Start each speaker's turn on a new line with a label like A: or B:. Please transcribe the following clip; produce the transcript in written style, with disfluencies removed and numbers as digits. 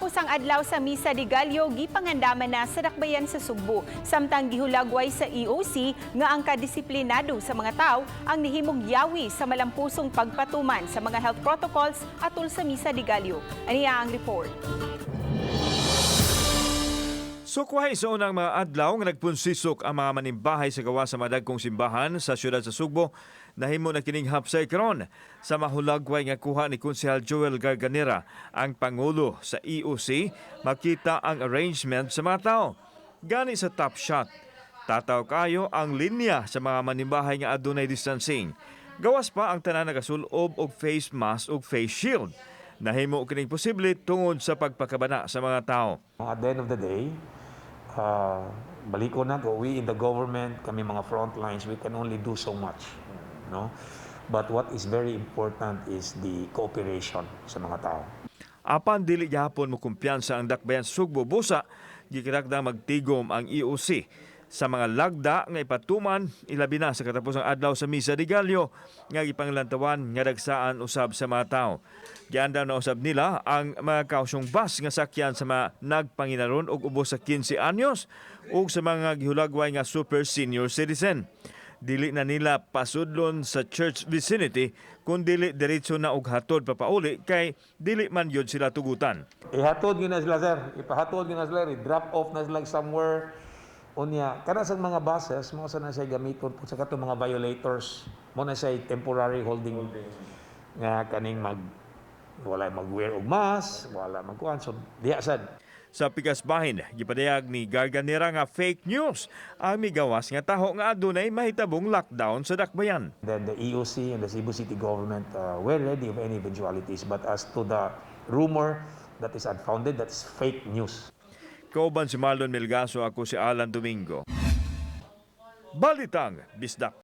A: Katapusang adlaw sa Misa de Gallo gipangandaman na sa dakbayan sa Sugbo. Samtang gihulagway sa EOC nga ang kadisiplinado sa mga tao ang nihimong yawi sa malampusong pagpatuman sa mga health protocols atol sa Misa de Gallo. Aniya ang report.
B: Sukwahi sa unang mga adlaw nga nagpunsisok ang mga manimbahay sa gawas sa madagkong simbahan sa siyudad sa Sugbo, nahimo na kining hapsay karon sa mahulagway nga kuha ni Konsehal Joel Garganera, ang pangulo sa EOC, makita ang arrangement sa mga tao. Gani sa top shot, tataw kayo ang linya sa mga manimbahay nga adunay distancing. Gawas pa, ang tanan nagasulob og face mask ug face shield. Nahimo kining posible tungod sa pagpakabana sa mga tao.
C: At the end of the day, baliko na ko, we in the government, kami mga front lines, we can only do so much. No? But what is very important is the cooperation sa mga tao.
B: Apan dili gihapon mo kumpiyansa ang dakbayan sa Sugbo busa gikirakda magtigom ang EOC sa mga lagda nga ipatuman, ilabi na sa katapusang adlaw sa Misa de Gallo nga gipanglantawan nga dagsaan usab sa mga tao. Giandam na usab nila ang mga kausyong bus nga sakyan sa mga nagpanginaron og ubos sa 15 anyos ug sa mga gihulagway nga super senior citizen. Dili na nila pasudlon sa church vicinity kun dili diretso na og hatod papauli kay dili man gyud sila tugutan.
C: Ihatod gyud na sila, sir. Ipahatod gyud na sila. I-drop off na sila somewhere. Unya, kana sa mga buses, mao sa na siya gamiton po sa katong mga violators. Mao na siya temporary holding, nga kaning wala mag-wear og mask, wala magkuan. So, diha sad.
B: Sa pikas bahin, gipadayag ni Garganera nga fake news ang migawas nga taho nga adunay mahitabong lockdown sa dakbayan.
C: Then the EOC and the Cebu City government were ready of any eventualities. But as to the rumor, that is unfounded, that's fake news.
B: Kauban si Marlon Melgaso, ako si Alan Domingo. Balitang Bisdak.